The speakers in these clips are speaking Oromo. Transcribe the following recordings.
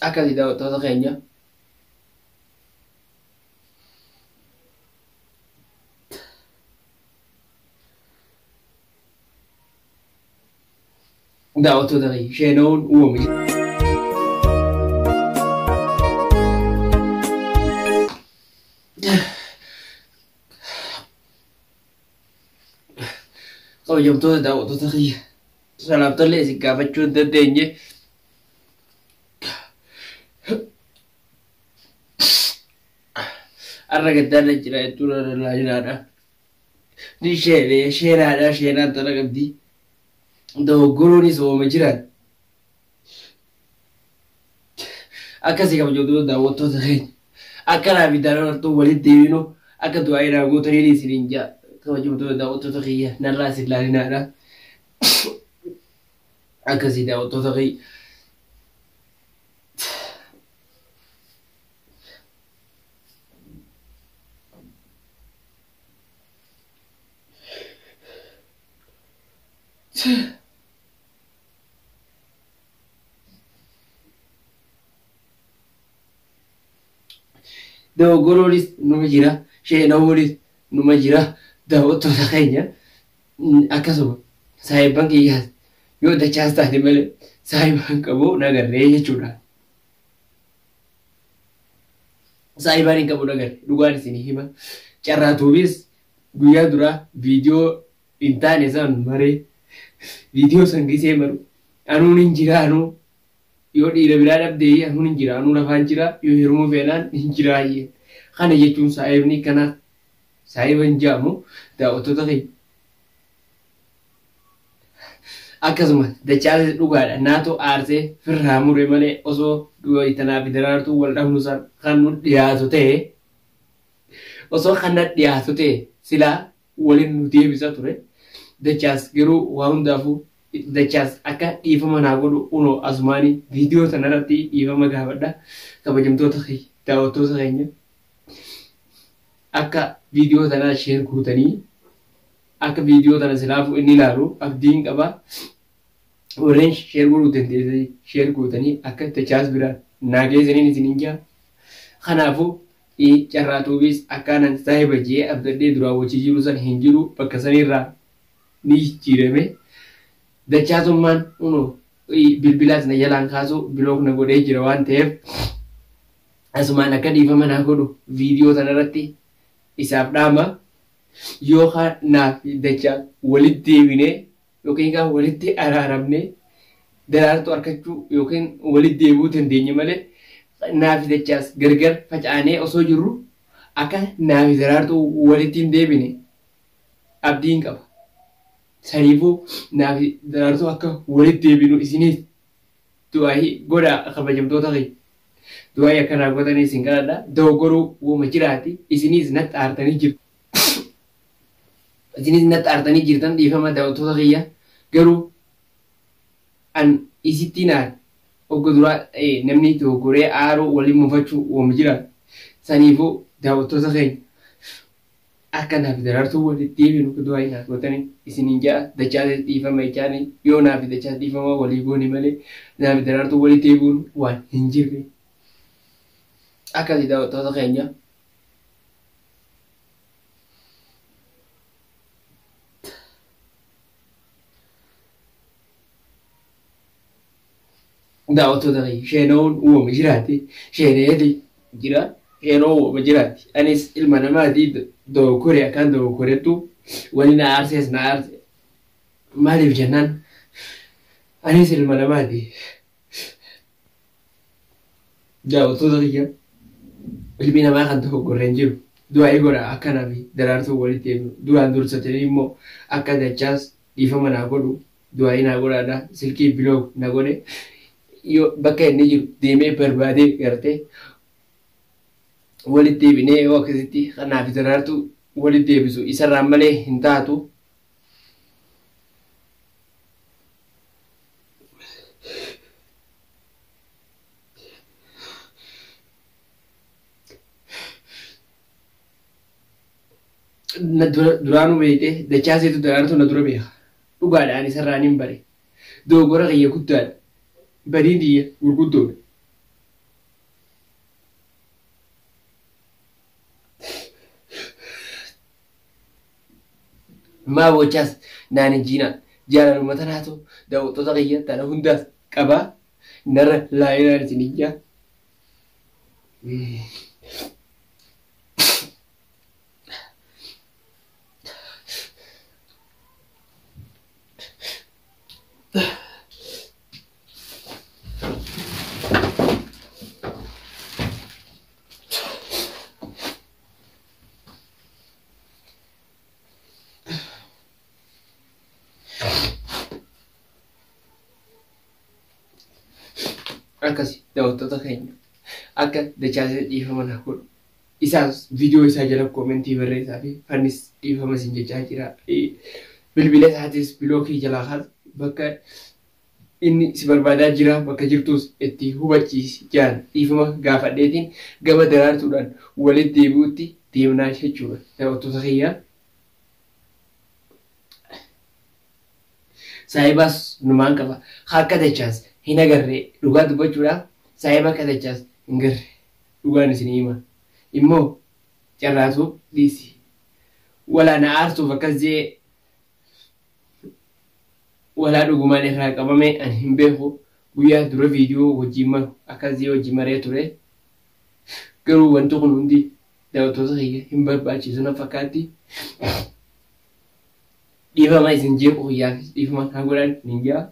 Akkasii daawwattoota keenya. Daawwattoota keenya sheena'uun uumame. Kabajamtoota daawwattoota kiyya. Salaamtollee isin gaafachuu hin dandeenye. Har'a gaddaarra jira jechuun laalinaadha. Ni sheenee sheenaadha sheenaan tana qabdi. Dogoggoroonis uumame jiran. Akkasii kabajamtoota daawwattoota keenya. Akkanaa fi daraartuu walitti deebinu akka du'aa irraa gootaniin isiniin jaa kabajamtoota daawwattoota kiyya narraa isin laalinaadha. Akkasii daawwattoota kiyya. Dogoggoroonis numa jira, sheenawuunis numa jira daawwattoota keenya. Akkasuma saayibban kiyyaas yoo dachaas taate malee saayibaan qabu nagarree jechuudha. Saayibaan hin qabu nagarre dhugaan isinii hima. Carraatuufis guyyaa duraa viidiyoo hin taane san maree viidiyoo san gisee maru anuun hin jira anuu yoo dhiira biraa dhabdee anuun hin jira anuu lafaan jira yoo heerumuu feenaan hin jiraayyee. Kana jechuun saayibni kana saayiba hin jedhamu daawwattoota keenya. Akkasuma dachaas dhugaadha naatoo aarsee firraa mure malee osoo tanaa fi daraartuu wal dhabnu san kan nu dhiyaatu ta'e osoo kan na dhiyaatu ta'e silaa waliin nu deebisa ture. Dachaas garuu waa hundaafuu dachaas akka dhiifama naa godhu unoo asumaanii viidiyoo sanarratti dhiifama gaafadha. Kabajamtoota daawwattoota keenya akka viidiyoo tanaa share gootanii akka viidiyoo tana silaafuu inni ilaalu abdiin qaba. Warreen share godhuu dandeessanii share gootanii akka dachaas biraa naa geessaniin isiniin jaa. Kanaafuu carraatuufis akkaanan saahiba jee abdadhee duraan wajji jiru san hin jiru bakka sanirraa ni jijjiirame. Dachaasummaan unoo bilbilaas na jalaan kaasu block na godhee jira waan ta'eef asumaan akka dhiifama naa godhu viidiyoo sanarratti isaaf dhaama. Yookaan naaf dachaa walitti deebinee yookiin kan walitti araaramnee daraartuu argachuu yookiin walitti deebi'uu dandeenye malee naaf dachaas gargar faca'anee osoo jirru akka naaf daraartuu walitti hin deebine abdiin qaba. Saniifuu naaf daraartuu akka walitti deebinu isiniif du'aayii godhaa kabajamtoota kiyya. Du'aayii akkanaa gootanii isin kadhadha. Dogoggoruu uuma jiraati. Isiniis natti aartanii jirtu. Isinis natti aartanii jirtan dhiifama daawwattoota kiyya. Garuu an isittiin aare. Ogga duraa namni dogoggoree aaruu waliin mufachuu uuma jira. Saniifuu daawwattoota keenya akka naaf daraartuu walitti deebinu du'aayii naaf gootanii isiniin ja'a dachaa dhiifama jechaanii yoo naaf dachaa dhiifama walii goone malee naaf daraartuu walitti deebi'uun waan hin jirre. Akkasii daawwattoota keenya. Daawwattoota keenya sheena'uun uumama jiraati. Sheeneeti jira. Sheena'uun uumama jiraati. Anis ilma namaati dogoggore akkaan dogoggorettu wani na aarsees na aarse. Maaliif jennaan anis ilma namaati. Daawwattoota kiyya ilmi namaa kan dogoggorre hin jiru. Du'aa'ii godha akkanaa fi daraartuu walitti deebinu. Duraan dursatanii immoo akka dachaas dhiifama naa godhu du'aa'ii naa godhaadha. Silkii block na godhe yoo bakka inni jiru deemee barbaadee gartee walitti deebinee yoo akkasitti kanaa fi daraartuu walitti deebisu isarraan malee hin taatu. Na duraanuu beekte dachaaseetu daraartuu na dura beeka. Dhugaadhaan isarraan hin bare. Dogoggora kiyya guddaadha. Badiin tiyya gurguddoodha. Maa bochaas naan hin jiinaa jaalaluma tanaatu daawwattoota kiyya tana hundaas qabaa narra laayinaan isin ijjaa. Akkasi daawwattoota keenya akka dachaasee dhiifama naa godhu. Isaas viidiyoo isaa jala koomentii barreessaa fi fannis dhiifama isin jechaa jira. Bilbila isaatis bilookii jalaa kaas bakka inni si barbaadaa jira bakka jirtus itti hubachiisi jaan dhiifama gaafadheetiin gama daraartuudhaan walitti deebi'utti deemnaa jechuudha daawwattoota kiyyaa. Saahibaas numaan qaba. Akka dachaas hin agarre dhugaa dubbachuudhaaf saahiba akka dachaas hin garre dhugaan isin hima. Immoo carraasuuf dhiisi. Walaa na aarsuuf akkas jee walaa dhugumaan irraa qabame ani hin beeku guyyaa dura viidiyoo wajjin maru akkas jee wajjin maree ture. Garuu wanti kun hundi daawwattoota kiyya hin barbaachisu na fakkaatti. Dhiifama isin jeequ guyyaafis dhiifama naa godhaan ni jaa.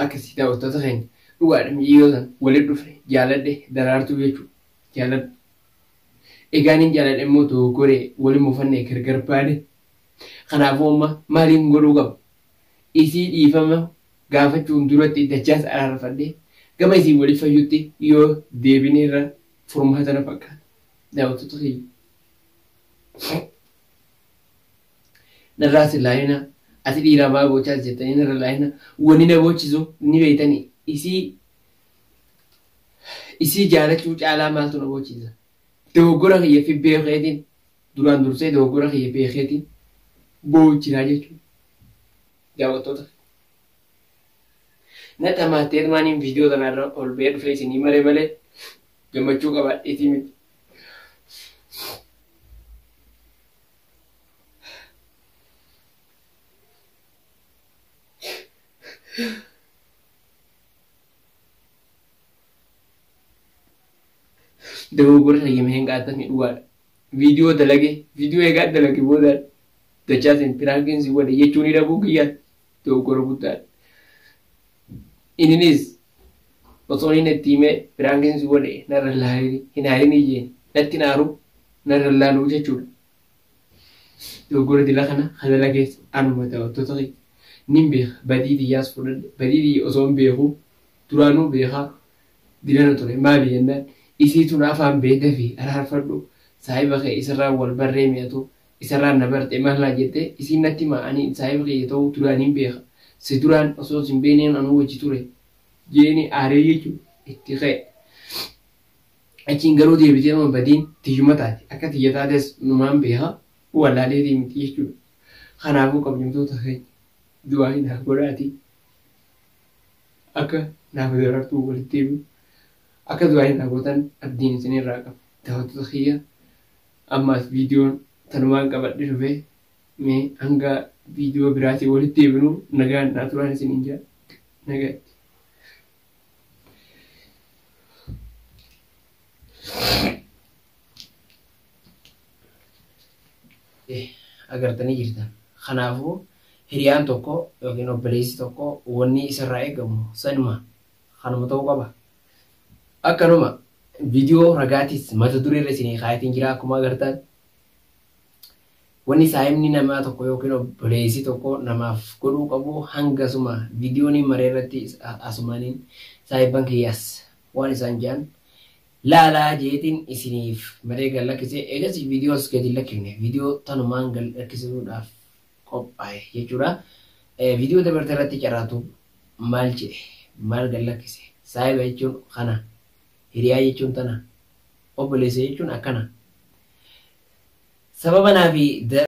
Akkasii daawwattoota keenya dhugaadha miiyyoo san walitti dhufe jaaladhe daraartuu jechuudha. Jaaladhe. Egaan hin jaaladhe immoo dogoggoree waliin muufannee gargar baane. Kanaafuu amma maaliin godhuu qaba? Isii dhiifama gaafachuun duratti dachaas araarfadhee gama isii waliif fayyutti yoo deebine irra furmaata na fakkaata. Daawwattoota keenya. Narraas laayina ati dhiiraa maa gochaas jettanii narra laayina wanni na boochisu ni beektanii isii jaalachuu caalaa maaltu na boochisa. Dogoggora kiyya fi beekeetiin duraan dursee dogoggora kiyya beekeetiin boochiraa jechuudha. Daawwattoota. Na dhamaatee maaniin viidiyoo kanarra ol ba'ee dhufee isinii malee malee gammachuu qabaadheetii miti. Dogoggora kiyya hin qaatanii dhugaadha. Viidiyoo dalage viidiyoo eegaa dalage booda dachaasin piraankiin si godhe jechuun dhabuu kiyyaan dogoggora guddaadha. Inninis osoo inni itti himee piraankiin si godhe narra laalini hin aarini jeen natti naaru narra laaluu jechuudha. Dogoggora dila kana hadala keessa anuma daawwattoota kiyya. Nin beeka badii xiyyaas fudhadhe badii xiyya osoo hin beeku duraanuu beekaa dilana ture maali jennaan isiituun afaan beekee fi araarfadhu saahiba kee isarraa wal barree mi'atu isarraa na barte maal naa jettee isiin natti himaa ani saahiba kee ta'uu duraaniin beeka si duraan osoo sin beekneen anuu wajji ture jeeni aaree jechuun itti ka'e. Achiin garuu deebitee nama badiin tiyyuma taate akka tiyya taates numaan beeka wallaaleetii miti jechuudha. Kanaafuu kabajamtoota keenya du'aa hin godhaatii akka naaf darartuu walitti deebi'u akka du'aa hin gootan abdiin isinirraa qaba. Daawwattoota kiyya ammaas viidiyoon tanumaan qabadhe dhufee mee hanga viidiyoo biraatiin walitti deebinu nagaan naa turaan isiniin jira. Nagaatti. Agartanii jirtan. Kanaafuu hiriyaan tokko yookiin obboleessi tokko wanni isarraa eegamu sanuma kanuma ta'uu qaba. Akkanuma viidiyoo ragaatis mata duree irra isinii kaayatiin jira akkuma agartan. Wanni saayimni namaa tokko yookiin obboleessi tokko namaaf godhuu qabu hangasuma viidiyoon maree irratti asumaaniin saayibban kiyyaas waan isaan jedhan laalaa jeetiin isiniif maree gad lakkisee eegas viidiyoos gadi lakkifne viidiyoo tanumaan gad lakkisuudhaaf qophaa'e jechuudha. Viidiyoo dabarte irratti carraatu maal jedhe maal gad lakkise saayiba jechuun kana hiriyaa jechuun tana obboleessa jechuun akkana. Sababa naa fi